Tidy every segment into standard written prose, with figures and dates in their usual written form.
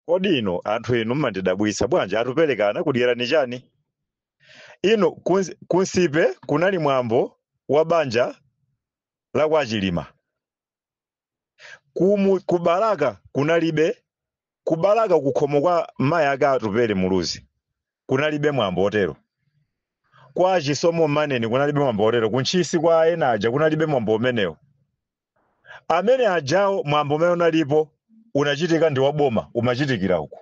Kodi inu anthu inu mmandidabwitsa bwanji? Atupele anakudyerani chani? Inu ku Nsipe kunali mwambo wa banja la kwa Chilima. Ku Balaka kunalibe, ku Balaka kukhomo kwa mayi ake Atupele Muluzi kunalibe mwambo otero. Kwa Chisomo Maneni kunalibe mwambo otero. Ku Ntchisi kwa ena aja kunalibe mwambo umenewo. Amene ajawo mwambo umene unalipo unachitika ndi waboma, umachitikira uku,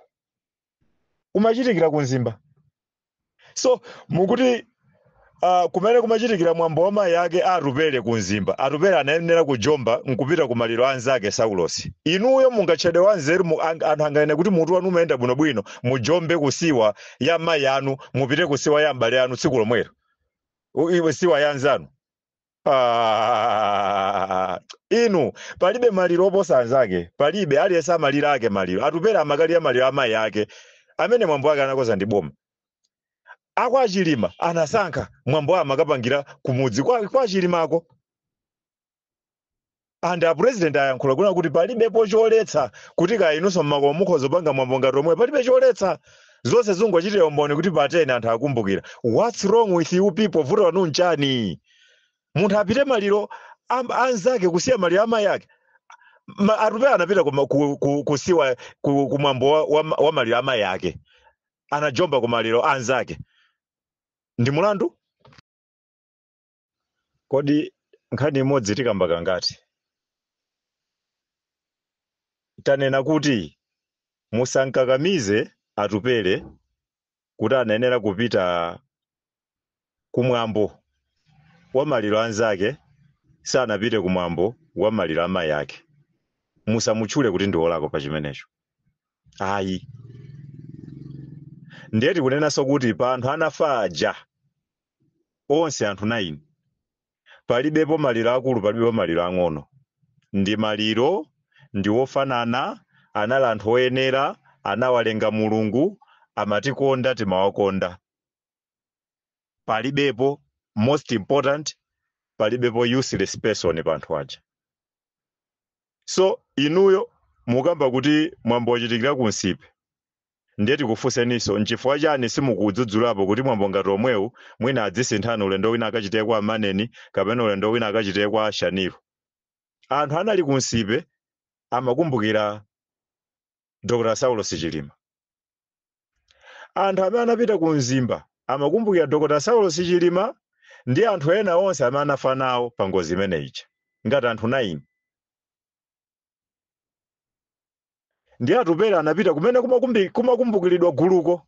umachitikira ku Mzimba. So mukuti kumene kumachitikira mwambo wa mayi ake Atupele ku Mzimba, Atupele anayenera kujomba nkupita ku maliro anzake Saulosi. Inuyo mungatchedwe wanzeru, anthu anganene kuti mutu wanu umayenda bwinobwino, mujombe kusiwa ya mayi anu, mupite kusiwa ya m'bale anu tsiku lomwelo, iwe siwa ya anzanu? Ah, inu palibe maliro oposa anzake, palibe. Aliyense amalira ake maliro. Atupele amakalira maliro amayi ake amene mwambo ake anakoza ndi boma. Akwa Chilima anasankha mwambo amakapangira kumudzi kwa Chilimako, and a president ayankhula kuna kuti palibepo choletsa kuti kaya inunso mmakomo mukhoza kupanga mwambo ngati omwe, palibe choletsa. Zonse zingochitira umboni kuti patene anthu akumbukira. What's wrong with you people? Vuto lanu nchani? Munthu apite maliro anzake kusiya maliro amayi ake? Atupele anapita kusiwa kumwambo wa maliro amayi ake, anajomba ku maliro anzake, ndi mulandu? Kodi nkhani imodzi tikamba kangati? Tanena kuti musankakamize Atupele kuti anayenera kupita kumwambo wa maliro anzake, sanapite kumwambo wa maliro amayi ake. Musamutchule kuti ndi wolakwa pa chimenecho, ayi. Ndiye tikunenanso kuti pa anthu anafa aja onse, anthu 9, palibepo maliro akulu, palibepo maliro ang'ono, ndi maliro ndi wofanana. Anali anthu oyenera, anawalenga Mulungu, amatikonda, timawakonda. Palibepo, most important, palibepo useless person pa anthu aja. So inuyo mukamba kuti mwambo wachitikira ku Nsipe, ndiye tikufunseninso, nchifukwa chani simukudzudzulapo kuti mwambo ngati omwewu mwina adzisinthana, ulendo wina akachitike kwa Maneni kapena ulendo wina akachitike kwa Shaniro? Anthu anali ku Nsipe amakumbukira Dr Saulos Chilima. Anthu amene anapita ku Mzimba amakumbukira Dr Saulos Chilima ndi anthu ena onse amene anafa nawo pa ngozi imene ija ngati anthu 9. Ndi Atupele anapita kumene kumakumbukiridwa guluko.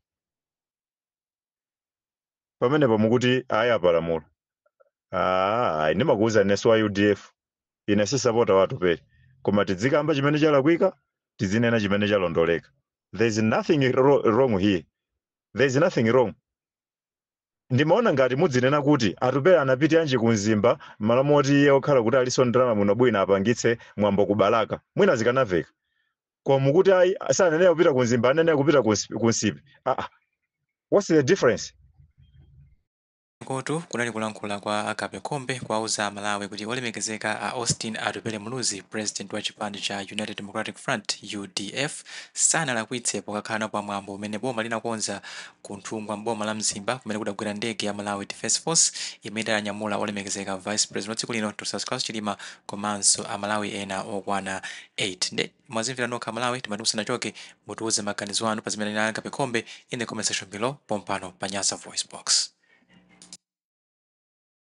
Pamenepo mukuti ayi, apalamula. Ah, ndimakuwuza inenso wa UDF, ine si supporter wa Atupele, koma tidzikamba chimene chalakwika, tidzinena chimene chalondoleka. There is nothing wrong here, there is nothing wrong. Ndimaona ngati mudzinena kuti Atupele anapitiranji ku Mzimba malo moti iye okhala kuti aliso ndalama muno bwino apangitse mwambo ku Balaka, mwina zikanaveka. Koma mukuti ayi, sanenera kupita ku Mzimba, anenera kupita ku Nsipe. Ah, ah. What's the difference? Kotu kunali kulankhula kwa Agape Khombe kuwauza Amalawi kuti olemekezeka a Austin Atupele Muluzi, president wa chipani cha United Democratic Front, UDF, sanalakwitse pokakhala napo pamwambo umene boma linakonza ku Nthungwa m'boma la Mzimba, kumene kudagwera ndege ya Malawi Defence Force imene idanyamula olemekezeka vice president wa dziko lino Dr Saulos Chilima komanso Amalawi ena okwana 8. Nde mwazimvera nokha Malawi. Timati musanachoke mutiuze maganizo anu pa zimene anena Agape Khombe in the comment section below pompano pa Nyasa Voice Box.